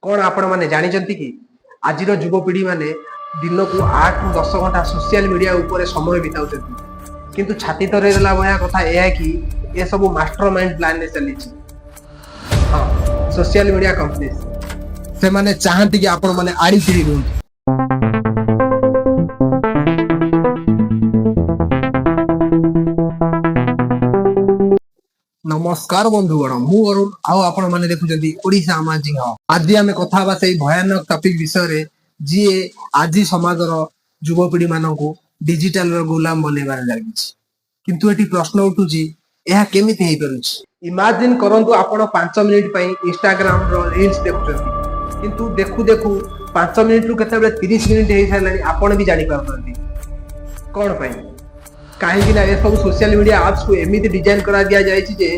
କଣ ଆପଣମାନେ ଜାଣିଛନ୍ତି କି, ଆଜିର ଯୁବପିଢି ମାନେ ଦିନକୁ 8ରୁ 10 ଘଣ୍ଟା ସୋସିଆଲ ମିଡିଆ ଉପରେ ସମୟ ବିତାଉଛନ୍ତି? କିନ୍ତୁ ଛାତି ଥରେଇ ଦେଲା ଭଳିଆ କଥା ଏହା କି ଏସବୁ ମାଷ୍ଟର ମାଇଣ୍ଡ ପ୍ଲାନରେ ଚାଲିଛି। ହଁ, ସୋସିଆଲ ମିଡିଆ କମ୍ପାନୀ ସେମାନେ ଚାହାନ୍ତି କି ଆପଣ ମାନେ ଆଡିକ୍ଟ ହେଇ ରୁହନ୍ତୁ। ନମସ୍କାର ବନ୍ଧୁଗଣ, ମୁଁ ଅରୁଣ ଆଉ ଆପଣ ମାନେ ଦେଖୁଛନ୍ତି ଓଡିଶା ଆମାଜିଂ ହବ୍। ଆଜି ଆମେ କଥା ହେବା ସେଇ ଭୟାନକ ଟପିକ ବିଷୟରେ, ଯିଏ ଆଜି ସମାଜର ଯୁବପିଢି ମାନଙ୍କୁ ଡିଜିଟାଲର ଗୋଲାମ ବନେଇବାରେ ଲାଗିଛି। କିନ୍ତୁ ଏଠି ପ୍ରଶ୍ନ ଉଠୁଛି, ଏହା କେମିତି ହେଇପାରୁଛି? ଇମାଜିନ କରନ୍ତୁ, ଆପଣ 5 ମିନିଟ ପାଇଁ ଇନଷ୍ଟାଗ୍ରାମ ର ରିଲ୍ସ ଦେଖୁଛନ୍ତି। କିନ୍ତୁ ଦେଖୁ ଦେଖୁ 5 ମିନିଟରୁ କେତେବେଳେ 30 ମିନିଟ ହେଇସାରିଲାଣି, ଆପଣ ବି ଜାଣିପାରୁନାହାନ୍ତି। କଣ ପାଇଁ? କାହିଁକି ନା ଏସବୁ ସୋସିଆଲ ମିଡିଆ ଆପ୍ସକୁ ଏମିତି ଡିଜାଇନ କରା ଦିଆଯାଇଛି ଯେ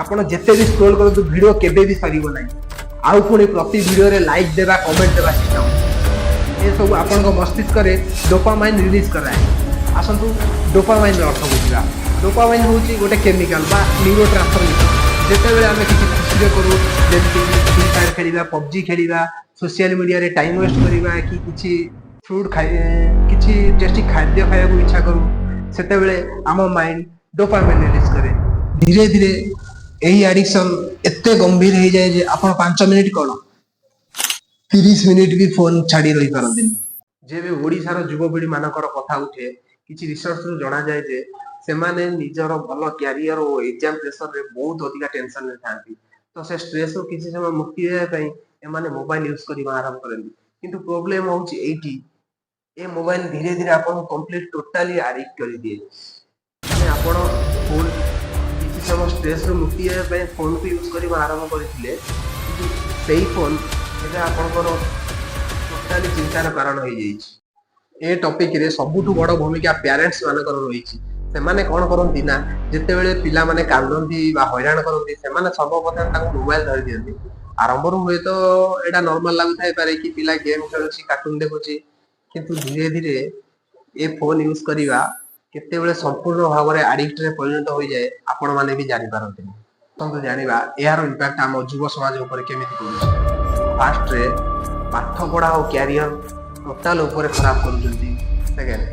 ଆପଣ ଯେତେ ବି ସ୍କ୍ରୋଲ କରନ୍ତୁ, ଭିଡିଓ କେବେ ବି ସରିବ ନାହିଁ। ଆଉ ପୁଣି ପ୍ରତି ଭିଡିଓରେ ଲାଇକ୍ ଦେବା, କମେଣ୍ଟ ଦେବା ସିଷ୍ଟମ, ଏସବୁ ଆପଣଙ୍କ ମସ୍ତିଷ୍କରେ ଡୋପାମାଇନ୍ ରିଲିଜ କରାଏ। ଆସନ୍ତୁ ଡୋପାମାଇନ୍ର ଅର୍ଥ ବୁଝିବା। ଡୋପାମାଇନ୍ ହେଉଛି ଗୋଟେ କେମିକାଲ ବା ନ୍ୟୁରୋ ଟ୍ରାନ୍ସମିଟର। ଯେତେବେଳେ ଆମେ କିଛି ଖୁସିରେ କରୁ, ଯେମିତିକି ଫ୍ରି ଫାୟାର ଖେଳିବା, ପବଜି ଖେଳିବା, ସୋସିଆଲ ମିଡ଼ିଆରେ ଟାଇମ୍ ୱେଷ୍ଟ କରିବା କି କିଛି ଫ୍ରୁଟ୍ ଖାଇ, କିଛି ଟେଷ୍ଟି ଖାଦ୍ୟ ଖାଇବାକୁ ଇଚ୍ଛା କରୁ, ସେତେବେଳେ ଆମ ମାଇଣ୍ଡ ଡୋପାମାଇନ୍ ରିଲିଜ କରେ। ଧୀରେ ଧୀରେ ଏହି ଆଡିକ୍ସନ ଏତେ ଗମ୍ଭୀର ହେଇଯାଏ ଯେ ଆପଣ 5 ମିନିଟ୍ କଣ, 30 ମିନିଟ୍ ବି ଫୋନ ଛାଡି ରହିପାରନ୍ତିନି। ଯେବେ ଓଡିଶାର ଯୁବପିଢି ମାନଙ୍କର କଥା ଉଠେ, କିଛି ରିସର୍ଚ୍ଚରୁ ଜଣାଯାଏ ଯେ ସେମାନେ ନିଜର ଭଲ କ୍ୟାରିୟର ଓ ଏକ୍ଜାମ ପ୍ରେସରରେ ବହୁତ ଅଧିକା ଟେନସନରେ ଥାନ୍ତି। ତ ସେ ଷ୍ଟ୍ରେସରୁ କିଛି ସମୟ ମୁକ୍ତି ପାଇବା ପାଇଁ ଏମାନେ ମୋବାଇଲ ୟୁଜ କରିବା ଆରମ୍ଭ କରନ୍ତି। କିନ୍ତୁ ପ୍ରୋବ୍ଲେମ ହଉଛି ଏଇଠି, ଏ ମୋବାଇଲ ଧୀରେ ଧୀରେ ଆପଣଙ୍କୁ କମ୍ପ୍ଲିଟ ଟୋଟାଲି ଆଡିକ୍ଟ କରିଦିଏ। ମାନେ ଆପଣ ଫୋନ କିଛି ସମୟ ଷ୍ଟ୍ରେସରୁ ମୁକ୍ତି ପାଇବା ପାଇଁ ଫୋନକୁ ୟୁଜ କରିବା ଆରମ୍ଭ କରିଥିଲେ, କିନ୍ତୁ ସେଇ ଫୋନ ଏବେ ଆପଣଙ୍କର ଟୋଟାଲି ଚିନ୍ତାର କାରଣ ହେଇଯାଇଛି। ଏ ଟପିକରେ ସବୁଠୁ ବଡ ଭୂମିକା ପ୍ୟାରେଣ୍ଟସ ମାନଙ୍କର ରହିଛି। ସେମାନେ କଣ କରନ୍ତି ନା, ଯେତେବେଳେ ପିଲାମାନେ କାନ୍ଦନ୍ତି ବା ହଇରାଣ କରନ୍ତି, ସେମାନେ ସର୍ବପ୍ରଥମେ ତାଙ୍କୁ ମୋବାଇଲ ଧରି ଦିଅନ୍ତି। ଆରମ୍ଭରୁ ହୁଏତ ଏଇଟା ନର୍ମାଲ ଲାଗୁଥାଇପାରେ କି ପିଲା ଗେମ୍ ଖେଳୁଛି, କାର୍ଟୁନ ଦେଖୁଛି। କିନ୍ତୁ ଧୀରେ ଧୀରେ ଏ ଫୋନ ୟୁଜ କରିବା କେତେବେଳେ ସମ୍ପୂର୍ଣ୍ଣ ଭାବରେ ଆଡିକ୍ଟରେ ପରିଣତ ହୋଇଯାଏ, ଆପଣ ମାନେ ବି ଜାଣିପାରନ୍ତିନି। ଆସନ୍ତୁ ଜାଣିବା ଏହାର ଇମ୍ପାକ୍ଟ ଆମ ଯୁବ ସମାଜ ଉପରେ କେମିତି ପଡୁଛି। ଫାର୍ଷ୍ଟରେ ପାଠ ପଢା ଆଉ କ୍ୟାରିୟର ଟୋଟାଲ ଉପରେ ଖରାପ କରୁଛନ୍ତି। ସେକେଣ୍ଡ,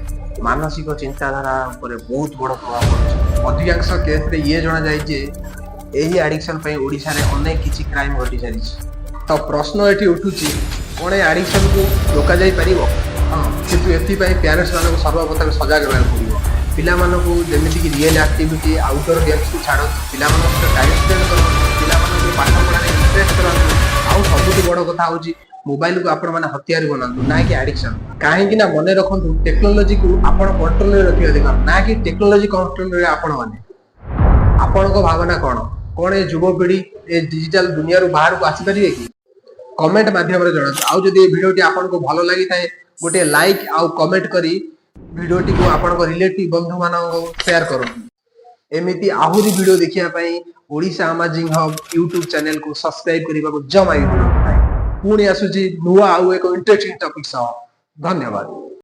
ମାନସିକ ଚିନ୍ତାଧାରା ଉପରେ ବହୁତ ବଡ ପ୍ରଭାବ ପଡୁଛି। ଅଧିକାଂଶ କେସରେ ଇଏ ଜଣାଯାଏ ଯେ ଏହି ଆଡିକ୍ସନ ପାଇଁ ଓଡିଶାରେ ଅନେକ କିଛି କ୍ରାଇମ ଘଟି ସାରିଛି। ତ ପ୍ରଶ୍ନ ଏଠି ଉଠୁଛି, କଣ ଏ ଆଡିକ୍ସନକୁ ରୋକାଯାଇ ପାରିବ? ହଁ, କିନ୍ତୁ ଏଥିପାଇଁ ପ୍ୟାରେଣ୍ଟସ ମାନଙ୍କୁ ସର୍ବପ୍ରଥମେ ସଜାଗ ରହିବାକୁ ପଡିବ। ପିଲାମାନଙ୍କୁ ଯେମିତିକି ରିଏଲ ଆକ୍ଟିଭିଟି, ଆଉଟଡୋର ଗେମ୍ସକୁ ଛାଡ଼ନ୍ତୁ, ପିଲାମାନଙ୍କ ସହିତ ଟାଇମ୍ ସ୍ପେଣ୍ଡ କରନ୍ତୁ, ପିଲାମାନଙ୍କୁ ପାଠ ପଢାରେ ଇଣ୍ଟରେଷ୍ଟ କରାନ୍ତୁ। ଆଉ ସବୁଠୁ ବଡ କଥା ହଉଛି, ମୋବାଇଲକୁ ଆପଣ ମାନେ ହତିଆର ବନାନ୍ତୁ, ନା କି ଆଡିକ୍ସନ। କାହିଁକି ନା ମନେ ରଖନ୍ତୁ, ଟେକ୍ନୋଲୋଜିକୁ ଆପଣ କଣ୍ଟ୍ରୋଲରେ ରଖିବା ଦରକାର, ନା କି ଟେକ୍ନୋଲୋଜି କଣ୍ଟ୍ରୋଲରେ ଆପଣ ମାନେ। ଆପଣଙ୍କ ଭାବନା କଣ? କଣ ଏ ଯୁବପିଢି ଏ ଡିଜିଟାଲ ଦୁନିଆରୁ ବାହାରକୁ ଆସିପାରିବେ କି? କମେଣ୍ଟ ମାଧ୍ୟମରେ ଜଣାନ୍ତୁ। ଆଉ ଯଦି ଏ ଭିଡିଓଟି ଆପଣଙ୍କୁ ଭଲ ଲାଗିଥାଏ, ଗୋଟିଏ ଲାଇକ୍ ଆଉ କମେଣ୍ଟ କରି ଭିଡିଓଟିକୁ ଆପଣଙ୍କ ରିଲେଟିଭ ବନ୍ଧୁ ମାନଙ୍କୁ ସେୟାର କରନ୍ତୁ। ଏମିତି ଆହୁରି ଭିଡିଓ ଦେଖିବା ପାଇଁ ଓଡ଼ିଶା ଆମାଜିଂ ହବ୍ ୟୁଟ୍ୟୁବ ଚ୍ୟାନେଲକୁ ସବସ୍କ୍ରାଇବ କରିବାକୁ ଜମା ବି ଭୁଲନ୍ତୁ ନାହିଁ। ପୁଣି ଆସୁଛି ନୂଆ ଆଉ ଏକ ଇଣ୍ଟରେଷ୍ଟିଂ ଟପିକ ସହ। ଧନ୍ୟବାଦ।